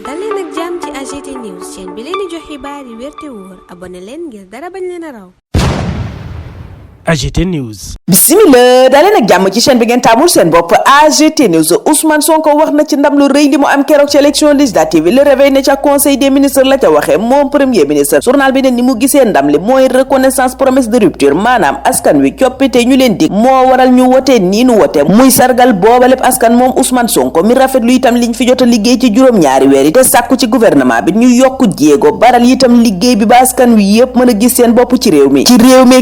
dal leen ak jàmm ci AGT News chaîne bi leen di jox xibaar yi wér te wóor abonné leen ngir dara bañ leen a raw. AGT News. Bismillah daleen ak jàmm ci chaîne bi ngeen taamul seen bopp AGT News. Ousmane Sonko wax na ci ndam lu rëy li mu am keroog ci élection législative Le Réveil ne ca conseil des ministres la ca waxee moom premier ministre. journal bi ne ni mu gisee ndam li mooy reconnaissance promesse de rupture maanaam askan wi coppite ñu leen dig moo waral ñu wotee nii nu wote muy sargal booba lépp askan moom Ousmane Sonko mi rafetlu itam liñ fi jot a liggéey ci juróom-ñaari weer yi te sàkku ci gouvernement bi ñu yokku jéego baral itam liggéey bi ba askan wi yépp mën a gis seen bopp ci réew mi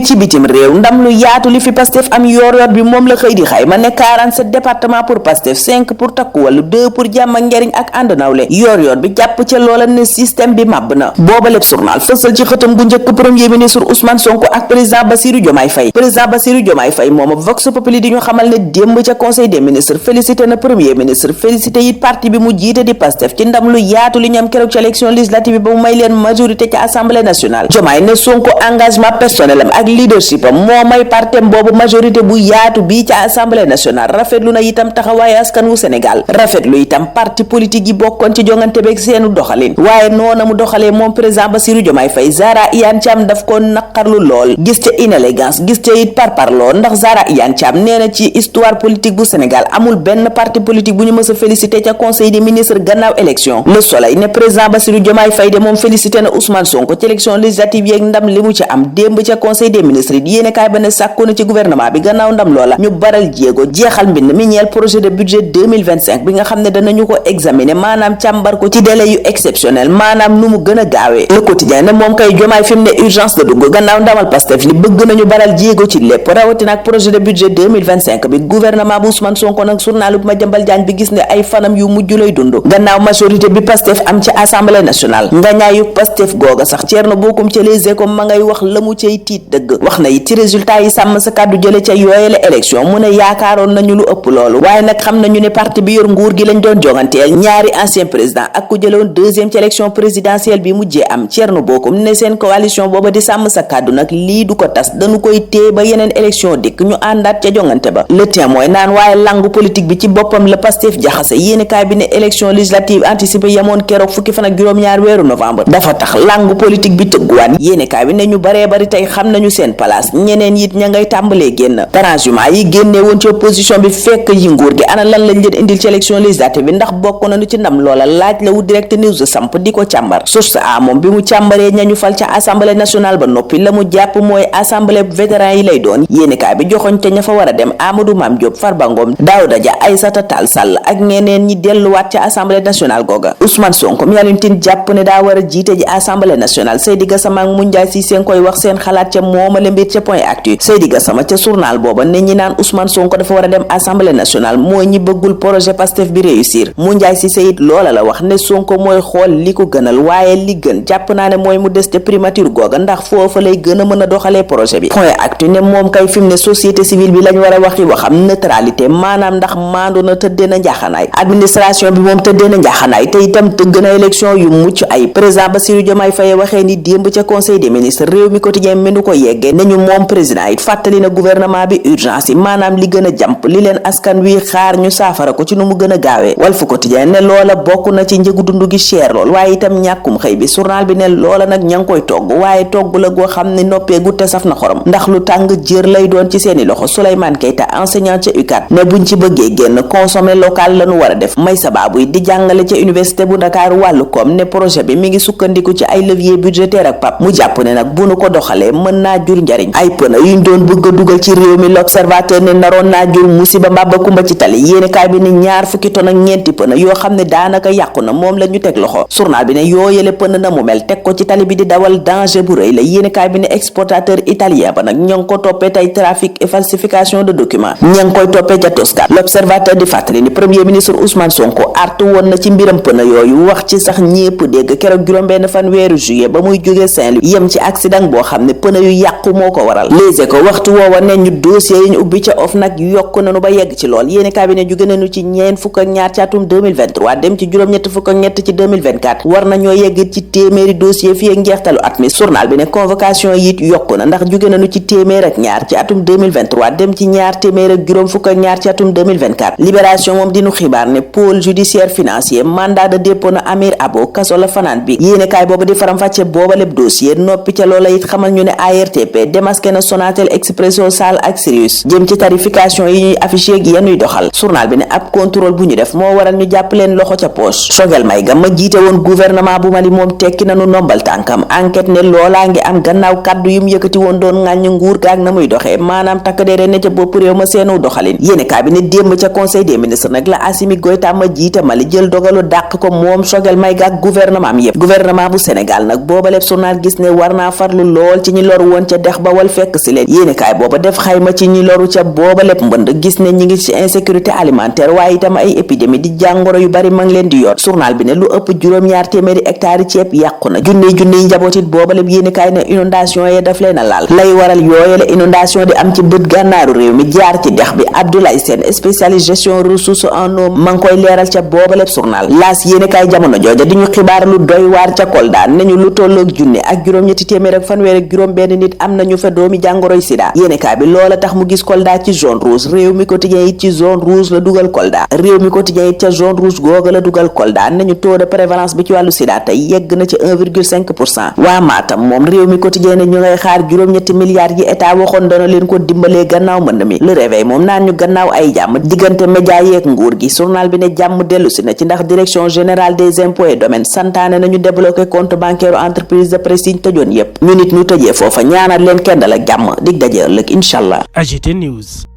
ci bitim réew ndam lu yaatu li fi Pastef am yor bi moom la xëy di xayma ne 47 département pour Pastef 5 pour takku wàllu 2 pour jàmm ak njariñ ak ànd nawle yor bi jàpp ca loola ne système bi màbb na booba lépp journal fësal ci xëtam gu njëkk premier ministre Ousmane Sonko ak président Bassirou Diomaye Faye moom Vox Populi di ñu xamal ne démb ca conseil des ministres félicité na premier ministre félicité it parti bi mu jiite di Pastef ci ndam lu yaatu li ñu am keroog ci élection législative ba mu may leen majorité ca assemblée nationale Diomaye ne Sonko engagement personnel am ak leadership am moo may partem boobu majorité bu yaatu bii ca assemblée nationale rafetlu na itam taxawaaye askan wu Sénégal rafetlu itam parti politique yi bokkoon ci jongante beeg seenu doxalin waaye noona mu doxalee moom président Bassirou Diomaye Faye Zahra Iyane Thiam daf ko naqarlu lool gis ca inélégance gis ca it parparloo ndax Zahra Iyane Thiam nee na ci histoire politique bu Sénégal amul benn parti politique bu ñu mës a félicité ca conseil des ministres gannaaw élection Le Soleil ne président Bassirou Diomaye Faye de moom félicité na Ousmane Sonko ci élection législative yeeg ndam li mu ci am démb ca conseil des ministres yi yéene kaay ba ne sàkku na ci gouvernement bi gannaaw ndam loola ñu baral jéego jeexal mbind mi ñeel projet de budget 2025 bi nga xam ne danañu ko examiner maanaam càmbar ko ci délai yu exceptionnel maanaam nu mu gën a gaawee Le Quotidien ne moom kay Diomaye fi mu ne urgence la dugg gannaaw ndamal Pastef li bëgg nañu baral jéego ci lépp rawatina ak projet de budget 2025 bi gouvernement bu Ousmane Sonko nag journal bu Madiambal Diagne bi gis ne ay fanam yu mujj lay dund gannaaw majorité bi Pastef am ci assemblée nationale ngañaayu Pastef googa sax Thierno Bocoum ca Les Échos ma ngay wax la mu cay tiit dëgg wax na it ci résultat yi sàmm sa kàddu jële ca yooyele élection mu ne yaakaaroon nañu lu ëpp loolu waaye nag xam nañu ne parti bi yor nguur gi lañ doon jonganteel ñaari ancien président ak ku jëlewoon deuxième ci élection présidentielle bi mujjee am Thierno Bocoum ne seen coalition booba di sàmm sa kàddu nag lii du ko tas dañu koy téye ba yeneen élection dikk ñu àndaat ca jongante ba Le Témoin naan waaye langue politique bi ci boppam la Pastef jaxase yéenekaay bi ne élection législative anticipée yamoon keroog fukki fan ak juróom-ñaar weeru novembre dafa tax langue politique bi tëgguwaan yéenekaay bi ne ñu baree bari tey xam nañu seen place ñeneen it ña ngay tàmbalee génn transhumant yi génnee woon ci opposition bi fekk yi nguur gi ana lan lañ leen indil ci élection législative bi ndax bokk nañu ci ndam loola laaj la wu Direct News samp di ko càmbar source a moom bi mu càmbaree ñañu fal ca assemblée nationale ba noppi la mu jàpp mooy assemblée vétéran yi lay doon yéenekaay bi joxoñ te ña fa war a dem Amadou Mame Diop Farba Ngom Daouda Dia Aïssata Tall Sall ak ñeneen ñi delluwaat ca assemblée nationale googa Ousmane Sonko mi Alioune Tine jàpp ne daa war a jiite ji assemblée nationale Seydi Gassama ak Moundiaye Cissé koy wax seen xalaat ca moomale mbir ca Point Actu Seydi Gassama ca journal booba ne ñi naan Ousmane Sonko dafa war a dem assemblée nationale mooy ñi bëggul projet Pastef bi réussir Moundiaye Cissé it loola la wax ne Sonko mooy xool li ko gënal waaye li gën jàpp naa ne mooy mu des ca primature googa ndax foofa lay gën a mën a doxalee projet bi Point Actu ne moom kay fi mu ne société civile bi lañ war a waxi waxam neutralité maanaam ndax maandu na tëddee na njaaxanaay administration bi moom tëddee na njaaxanaay te itam tëgg na élection yu mucc ay président Bassirou Diomaye Faye waxee ni démb ca conseil des ministres réew mi quotidien mi nu ko yeggee ne ñu moom président it fàttali na gouvernement bi urgence yi maanaam li gën a jàmp li leen askan wi xaar ñu saafara ko ci nu mu gën a gaawee Walf Quotidien ne loola bokk na ci njëgu dund gi cher lool waaye itam ñàkkum xëy bi journal bi ne loola nag ña ngi koy togg waaye togg la goo xam ne noppeegu te saf na xorom ndax lu tàng jër lay doon ci seeni loxo Souleymane Keita enseignant ca UCAD ne buñ ci bëggee génn consommer local lañu war a def may sababu yi di jàngale ca université bu Dakar wàllu koom ne projet bi mi ngi sukkandiku ci ay levier budgétaire ak PAP mu jàpp ne nag bu nu ko doxalee mën naa jur njariñ ay pëna yuñ doon bëgg a dugal ci réew mi l'observateur ne naroon naa jur musiba mbàbba kumba ci tali yéenekaay bi ne ñaar fukki ton ak ñeenti pëna yoo xam ne daanaka yàqu na moom la ñu teg loxo journal bi ne yooyale pëna na mu mel teg ko ci tali bi di dawal danger bu rëy la yéenekaay bi ne exportateur italien ba nag ña ngi ko toppee tey trafic et falsification de documents ña ngi koy toppee ca Toscane l'observateur di fàttali ni premier ministre Ousmane Sonko artu woon na ci mbiram pëna yooyu wax ci sax ñépp dégg keroog juróom-benn fan weeru juillet ba muy jógee Saint-Louis yem ci accident boo xam ne pëna yu yàqu moo ko waral léegi ko waxtu woowa ne ñu dossier yi ñu ubbi ca OFNAC yokk nañu ba yegg ci lool yéeni cabinet jóge nañu ci ñeen fukk ak ñaar ci atum 2023 dem ci juróom-ñett fukk ak ñett ci 2024 war nañoo yegg ci téeméeri dossier fii ak njeextalu at mi journal bi ne convocation yi it yokku na ndax jóge nañu ci téeméer ak ñaar ci atum 2023 dem ci ñaar téeméer ak juróom fukk ak ñaar ci atum 2024 libération moom dinu xibaar ne pôle judiciaire financier mandat de dépôt na Amir Abo kaso la fanaan bi yéenekaay boobu di faram-fàcce booba lépp dossier noppi ca loola it xamal ñu ne ARTP démasqué na Sonatel Expresso Sal ak Sirius jëm ci tarification yi ñuy affiché ak yenuy doxal journal bi ne ab contrôle bu ñu def moo waral ñu jàpp leen loxo ca poche Choguel Maïga ma jiite woon gouvernement bu Mali moom tekki nanu nombal tànkam enquête ne loolaa ngi am gannaaw kaddu yum yëkkati woon doon ŋàññ nguur gaag na muy doxee maanaam takk deere ne ca bopp réew ma seenu doxalin yéenekaay bi ne démb ca conseil des ministres nag la Assimi Goïta ma jiite Mali jël dogalu dàq ko moom Choguel Maïga ak gouvernement am yépp gouvernement bu Sénégal nag booba lépp journal gis ne war naa farlu lool ci ñi loru woon ca dex ba wal fekk si leen yéenekaay booba def xayma ci ñi loru ca booba lépp mbënd gis ne ñi ngi ci insécurité alimentaire waaye itam ay épidémie di jàngoro yu bari ma ngi leen di yor journal bi ne lu ëpp juróom-ñaar téeméeri hectares ceeb yàqu na junniy njaboot it booba lépp yéenekaay ne inondation ya daf leen a laal lay waral yooye la inondation di am ci bët gànnaaru réew mi jaar ci dex bi Abdoulaye Sène spécialiste gestion ressources en eau ma ngi koy leeral ca booba lépp journal laas yéenekaay jamono jooja di ñu xibaar lu doy waar ca Kolda nañu lu tolloog junni ak juróom-ñetti téeméer ak fanweer ak juróom benn nit am nañu fa doomi jàngoroy sida yéenekaay bi loola tax mu gis Kolda ci zone rouge réew mi quotidien it ci zone rouge la dugal Kolda réew mi quotidien it ca zone rouge googa la dugal Kolda nañu taux de prévalence bi ci wàllu sida tey yegg na ci 1,5% waa Matam moom réew mi quotidien ne ñu ngay xaar juróom-ñetti milliards yi état waxoon dana leen ko dimbalee gannaaw mbënd mi le réveil moom naan ñu gannaaw ay jàmm diggante média yeeg nguur gi journal bi ne jàmm dellu si na ci ndax direction générale des impôts et domaines santaane nañu débloqué compte bancaire entreprise de presse yi ñu tëjoon yépp ñu nit ñu tëjee foofa ñaanal leen kenn dal ak jàmm dig daje ëllëg incha allah. AGT News.